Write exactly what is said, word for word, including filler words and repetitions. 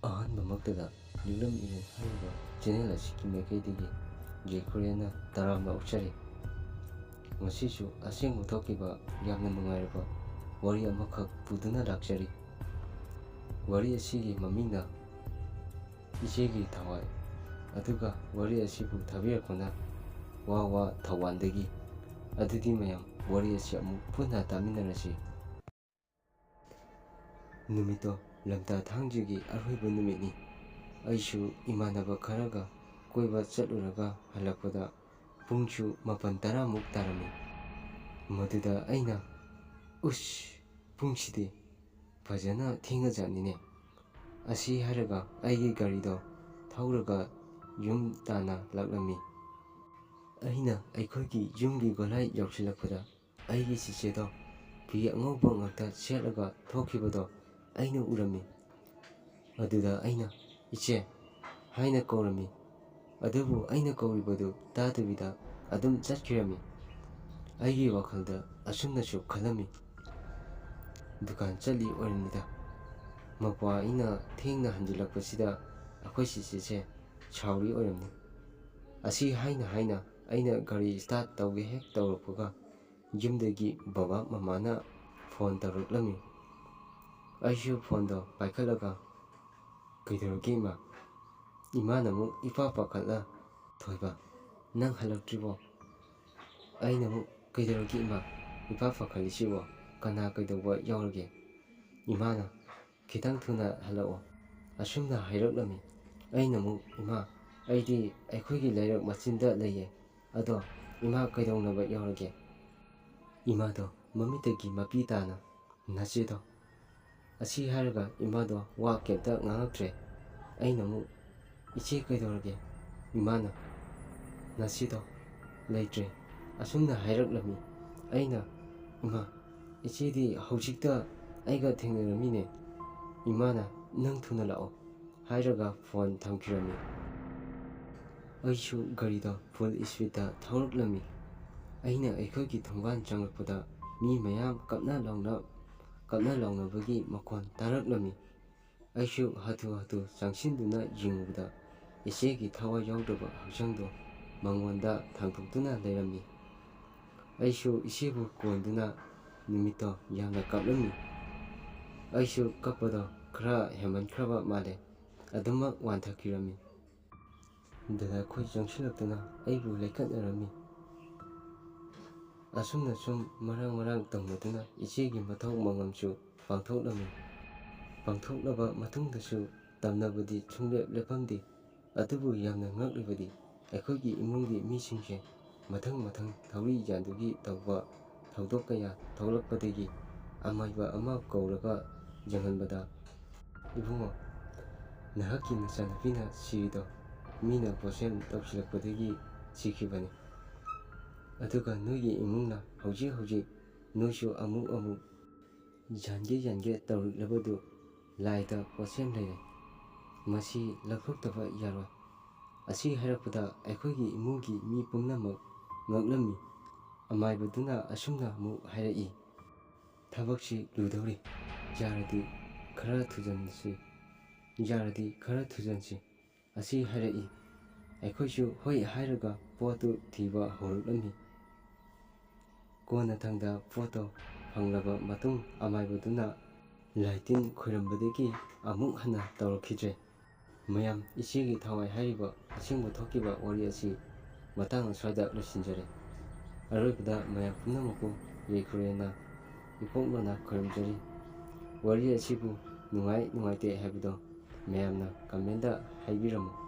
ꯑꯍꯥꯟꯕꯃꯛꯇꯗ ꯂꯤꯛꯂꯝ ꯏꯔꯦꯟ ꯍꯥꯏꯔꯤꯕ ꯆꯦꯅꯦꯜ ꯑꯁꯤꯒꯤ ꯃꯥꯏꯀꯩꯗꯒꯤ ꯖꯦꯀꯨꯔꯦꯟꯅ ꯇꯔꯥꯝꯅ ꯑꯣꯛꯆꯔꯤ꯫ ꯉꯁꯤꯁꯨ ꯑꯁꯦꯡꯕ ꯊꯣꯛꯈꯤꯕ ꯌꯥꯝꯅ ꯅꯨꯡꯉꯥꯏꯔꯕ ꯋꯥꯔꯤ ꯑꯃꯈꯛ ꯄꯨꯗꯨꯅ ꯂꯥꯛꯆꯔꯤ꯫ ꯋꯥꯔꯤ ꯑꯁꯤꯒꯤ ꯃꯃꯤꯡꯅ ꯏꯆꯦꯒꯤ ꯊꯋꯥꯏ꯫ ꯑꯗꯨꯒ ꯋꯥꯔꯤ ꯑꯁꯤꯕꯨ ꯊꯥꯕꯤꯔꯛꯄꯅ ꯋꯥ ꯋꯥ ꯊꯧꯕꯥꯜꯗꯒꯤ꯫ ꯑꯗꯨꯗꯤ ꯃꯌꯥꯝ ꯋꯥꯔꯤ ꯑꯁꯤ ꯑꯃꯨꯛ ꯄꯨꯟꯅ ꯇꯥꯃꯤꯟꯅꯔꯁꯤ꯫ ꯅꯨꯃꯤꯠꯇꯣ ꯂꯝꯇꯥ ꯊꯥꯡꯖꯒꯤ ꯑꯔꯣꯏꯕ ꯅꯨꯃꯤꯠꯅꯤ꯫ ꯑꯩꯁꯨ ꯏꯃꯥꯟꯅꯕ ꯈꯔꯒ ꯀꯣꯏꯕ ꯆꯠꯂꯨꯔꯒ ꯍꯜꯂꯛꯄꯗ ꯄꯨꯡꯁꯨ ꯃꯥꯄꯟ ꯇꯔꯥꯃꯨꯛ ꯇꯥꯔꯝꯃꯤ꯫ ꯃꯗꯨꯗ ꯑꯩꯅ, "ꯎꯁ, ꯄꯨꯡꯁꯤꯗꯤ ꯐꯖꯅ ꯊꯦꯡꯉꯖꯥꯠꯅꯤꯅꯦ"꯫ ꯑꯁꯤ ꯍꯥꯏꯔꯒ ꯑꯩꯒꯤ ꯒꯥꯔꯤꯗꯣ ꯊꯧꯔꯒ ꯌꯨꯝ ꯇꯥꯟꯅ ꯂꯥꯛꯂꯝꯃꯤ꯫ ꯑꯩꯅ ꯑꯩꯈꯣꯏꯒꯤ ꯌꯨꯝꯒꯤ ꯒꯣꯂꯥꯏ ꯌꯧꯁꯤꯜꯂꯛꯄꯗ ꯑꯩꯒꯤ ꯆꯤꯆꯦꯗꯣ ꯐꯤ ꯑꯉꯧꯕ ꯉꯥꯛꯇ ꯁꯦꯠꯂꯒ ꯊꯣꯛꯈꯤꯕꯗꯣ ꯑꯩꯅ ꯎꯔꯝꯃꯤ꯫ ꯑꯗꯨꯗ ꯑꯩꯅ, "ꯏꯆꯦ" ꯍꯥꯏꯅ ꯀꯧꯔꯝꯃꯤ꯫ ꯑꯗꯨꯕꯨ ꯑꯩꯅ ꯀꯧꯔꯤꯕꯗꯨ ꯇꯥꯗꯕꯤꯗ ꯑꯗꯨꯝ ꯆꯠꯈꯤꯔꯝꯃꯤ꯫ ꯑꯩꯒꯤ ꯋꯥꯈꯜꯗ ꯑꯁꯨꯝꯅꯁꯨ ꯈꯜꯂꯝꯃꯤ, "ꯗꯨꯀꯥꯟ ꯆꯠꯂꯤ ꯑꯣꯏꯔꯝꯅꯤꯗ꯫ ꯃꯄꯥ ꯑꯩꯅ ꯊꯦꯡꯅ ꯍꯟꯖꯤꯜꯂꯛꯄꯁꯤꯗ ꯑꯩꯈꯣꯏ ꯆꯤꯆꯦꯁꯦ ꯁꯥꯎꯔꯤ ꯑꯣꯏꯔꯝꯅꯤ"꯫ ꯑꯁꯤ ꯍꯥꯏꯅ ꯍꯥꯏꯅ ꯑꯩꯅ ꯒꯥꯔꯤ ꯁ꯭ꯇꯥꯔꯠ ꯇꯧꯒꯦ ꯍꯦꯛ ꯇꯧꯔꯛꯄꯒ ꯌꯨꯝꯗꯒꯤ ꯕꯕꯥ ꯃꯃꯥꯅ ꯐꯣꯟ ꯇꯧꯔꯛꯂꯝꯃꯤ꯫ ꯑꯩꯁꯨ ꯐꯣꯟꯗꯣ ꯄꯥꯏꯈꯠꯂꯒ, "ꯀꯩꯗꯧꯔꯒꯦ ꯏꯃꯥ?" ꯏꯃꯥꯅ ꯑꯃꯨꯛ ꯏꯄꯥ ꯄꯥꯈꯠꯂ, "ꯊꯣꯏꯕ, ꯅꯪ ꯍꯜꯂꯛꯇ꯭ꯔꯤꯕꯣ?" ꯑꯩꯅ ꯑꯃꯨꯛ, "ꯀꯩꯗꯧꯔꯒꯦ ꯏꯃꯥ? ꯏꯄꯥ ꯄꯥꯈꯠꯂꯤꯁꯤꯕꯣ? ꯀꯅꯥ ꯀꯩꯗꯧꯕ ꯌꯥꯎꯔꯒꯦ?" ꯏꯃꯥꯅ, "ꯈꯤꯇꯪ ꯊꯨꯅ ꯍꯜꯂꯛꯑꯣ"꯫ ꯑꯁꯨꯝꯅ ꯍꯥꯏꯔꯛꯂꯝꯃꯤ꯫ ꯑꯩꯅ ꯑꯃꯨꯛ, "ꯏꯃꯥ, ꯑꯩꯗꯤ ꯑꯩꯈꯣꯏꯒꯤ ꯂꯩꯔꯛ ꯃꯆꯤꯟꯗ ꯂꯩꯌꯦ꯫ ꯑꯗꯣ ꯏꯃꯥ ꯀꯩꯗꯧꯅꯕ ꯌꯥꯎꯔꯒꯦ?" ꯏꯃꯥꯗꯣ ꯃꯃꯤꯠꯇꯒꯤ ꯃꯄꯤ ꯇꯥꯅ, "ꯅꯆꯦꯗꯣ"꯫ ꯑꯁꯤ ꯍꯥꯏꯔꯒ ꯏꯃꯥꯗꯣ ꯋꯥ ꯀꯩꯝꯇ ꯉꯥꯡꯉꯛꯇ꯭ꯔꯦ꯫ ꯑꯩꯅ ꯑꯃꯨꯛ, "ꯏꯆꯦ ꯀꯩꯗꯧꯔꯒꯦ?" ꯏꯃꯥꯅ, "ꯅꯆꯦꯗꯣ ꯂꯩꯇ꯭ꯔꯦ"꯫ ꯑꯁꯨꯝꯅ ꯍꯥꯏꯔꯛꯂꯝꯃꯤ꯫ ꯑꯩꯅ, "ꯏꯃꯥ, ꯏꯆꯦꯗꯤ ꯍꯧꯖꯤꯛꯇ ꯑꯩꯒ ꯊꯦꯡꯅꯔꯝꯃꯤꯅꯦ"꯫ ꯏꯃꯥꯅ, "ꯅꯪ ꯊꯨꯅ ꯂꯥꯛꯑꯣ" ꯍꯥꯏꯔꯒ ꯐꯣꯟ ꯊꯝꯈꯤꯔꯝꯃꯤ꯫ ꯑꯩꯁꯨ ꯒꯥꯔꯤꯗꯣ ꯐꯨꯜ ꯁ꯭ꯄꯤꯗꯇ ꯊꯧꯔꯛꯂꯝꯃꯤ꯫ ꯑꯩꯅ ꯑꯩꯈꯣꯏꯒꯤ ꯊꯣꯡꯒꯥꯟ ꯆꯪꯂꯛꯄꯗ ꯃꯤ ꯃꯌꯥꯝ ꯀꯞꯅ ꯂꯥꯎꯅ, ꯀꯞꯅ ꯂꯥꯎꯅꯕꯒꯤ ꯃꯈꯣꯟ ꯇꯥꯔꯛꯂꯝꯃꯤ꯫ ꯑꯩꯁꯨ ꯍꯥꯊꯨ ꯍꯥꯊꯨ ꯆꯪꯁꯤꯟꯗꯨꯅ ꯌꯦꯡꯉꯨꯕꯗ ꯏꯆꯦꯒꯤ ꯊꯋꯥꯏ ꯌꯥꯎꯗ꯭ꯔꯕ ꯍꯛꯆꯥꯡꯗꯣ ꯃꯉꯣꯟꯗ ꯊꯥꯡꯗꯣꯛꯇꯨꯅ ꯂꯩꯔꯝꯃꯤ꯫ ꯑꯩꯁꯨ ꯏꯆꯦꯕꯨ ꯀꯣꯟꯗꯨꯅ ꯅꯨꯃꯤꯠꯇꯣ ꯌꯥꯝꯅ ꯀꯞꯂꯝꯃꯤ꯫ ꯑꯩꯁꯨ ꯀꯞꯄꯗꯣ ꯈꯔ ꯍꯦꯟꯃꯟꯈ꯭ꯔꯕ ꯃꯥꯜꯂꯦ, ꯑꯗꯨꯃꯛ ꯋꯥꯟꯊꯈꯤꯔꯝꯃꯤ꯫ ꯗꯗꯥ ꯈꯣꯏ ꯆꯪꯁꯤꯜꯂꯛꯇꯨꯅ ꯑꯩꯕꯨ ꯂꯩꯈꯠꯅꯔꯝꯃꯤ꯫ ꯑꯁꯨꯝꯅ ꯁꯨꯝ ꯃꯔꯥꯡ ꯃꯔꯥꯡ ꯇꯧꯅꯗꯨꯅ ꯏꯆꯦꯒꯤ ꯃꯊꯧ ꯃꯉꯝꯁꯨ ꯄꯥꯡꯊꯣꯛꯂꯝꯃꯤ꯫ ꯄꯥꯡꯊꯣꯛꯂꯕ ꯃꯇꯨꯡꯗꯁꯨ ꯇꯝꯅꯕꯗꯤ ꯁꯨꯡꯂꯦꯞ ꯂꯦꯞꯄꯝꯗꯦ꯫ ꯑꯗꯨꯕꯨ ꯌꯥꯝꯅ ꯉꯛꯂꯤꯕꯗꯤ ꯑꯩꯈꯣꯏꯒꯤ ꯏꯃꯨꯡꯒꯤ ꯃꯤꯁꯤꯡꯁꯦ ꯃꯊꯪ ꯃꯊꯪ ꯊꯧꯔꯤ ꯌꯥꯟꯗꯨꯒꯤ ꯇꯧꯕ ꯊꯧꯗꯣꯛ ꯀꯌꯥ ꯊꯣꯛꯂꯛꯄꯗꯒꯤ ꯑꯃꯥꯏꯕ ꯑꯃ ꯀꯧꯔꯒ ꯌꯦꯡꯍꯟꯕꯗ, "ꯏꯕꯨꯡꯉꯣ, ꯅꯍꯥꯛꯀꯤ ꯅꯆꯥꯅꯨꯄꯤꯅ ꯁꯤꯔꯤꯗꯣ ꯃꯤꯅ ꯄꯣꯠꯁꯦꯝ ꯇꯧꯁꯤꯜꯂꯛꯄꯗꯒꯤ ꯁꯤꯈꯤꯕꯅꯤ꯫ ꯑꯗꯨꯒ ꯅꯣꯏꯒꯤ ꯏꯃꯨꯡꯅ ꯍꯧꯖꯤꯛ ꯍꯧꯖꯤꯛ ꯅꯣꯏꯁꯨ ꯑꯃꯨꯛ ꯑꯃꯨꯛ ꯌꯥꯟꯒꯦ ꯌꯥꯟꯒꯦ ꯇꯧꯔꯛꯂꯕꯗꯨ ꯂꯥꯏꯗ ꯄꯣꯠꯁꯦꯝ ꯂꯩꯔꯦ꯫ ꯃꯁꯤ ꯂꯧꯊꯣꯛꯇꯕ ꯌꯥꯔꯣꯏ꯫" ꯑꯁꯤ ꯍꯥꯏꯔꯛꯄꯗ ꯑꯩꯈꯣꯏꯒꯤ ꯏꯃꯨꯡꯒꯤ ꯃꯤ ꯄꯨꯝꯅꯃꯛ ꯉꯛꯂꯝꯃꯤ꯫ ꯑꯃꯥꯏꯕꯗꯨꯅ ꯑꯁꯨꯝꯅ ꯑꯃꯨꯛ ꯍꯥꯏꯔꯛꯏ, "ꯊꯕꯛꯁꯤ ꯂꯨꯗꯧꯔꯤ꯫ ꯌꯥꯔꯗꯤ ꯈꯔ ꯊꯨꯖꯟꯁꯤ꯫ ꯌꯥꯔꯗꯤ ꯈꯔ ꯊꯨꯖꯟꯁꯤ," ꯑꯁꯤ ꯍꯥꯏꯔꯛꯏ꯫ ꯑꯩꯈꯣꯏꯁꯨ ꯍꯣꯏ ꯍꯥꯏꯔꯒ ꯄꯣꯠꯇꯨ ꯊꯤꯕ ꯍꯧꯔꯛꯂꯝꯃꯤ꯫ ꯀꯣꯟꯅꯊꯪꯗ ꯄꯣꯠꯇꯣ ꯐꯪꯂꯕ ꯃꯇꯨꯡ ꯑꯃꯥꯏꯕꯗꯨꯅ ꯂꯥꯏ ꯇꯤꯟ ꯈꯣꯏꯔꯝꯕꯗꯒꯤ ꯑꯃꯨꯛ ꯍꯟꯅ ꯇꯧꯔꯛꯈꯤꯗ꯭ꯔꯦ꯫ ꯃꯌꯥꯝ, ꯏꯆꯦꯒꯤ ꯊꯋꯥꯏ ꯍꯥꯏꯔꯤꯕ ꯑꯁꯦꯡꯕ ꯊꯣꯛꯈꯤꯕ ꯋꯥꯔꯤ ꯑꯁꯤ ꯃꯇꯥꯡ ꯑꯁ꯭ꯋꯥꯏꯗ ꯂꯣꯏꯁꯤꯟꯖꯔꯦ꯫ ꯑꯔꯣꯏꯕꯗ ꯃꯌꯥꯝ ꯄꯨꯝꯅꯃꯛꯄꯨ ꯌꯥꯏꯐꯔꯦꯅ ꯏꯄꯣꯛ ꯂꯣꯟꯅ ꯈꯣꯏꯔꯝꯖꯔꯤ꯫ ꯋꯥꯔꯤ ꯑꯁꯤꯕꯨ ꯅꯨꯡꯉꯥꯏ ꯅꯨꯡꯉꯥꯏꯇꯦ ꯍꯥꯏꯕꯗꯣ ꯃꯌꯥꯝꯅ comment ꯍꯥꯏꯕꯤꯔꯝꯃꯨ꯫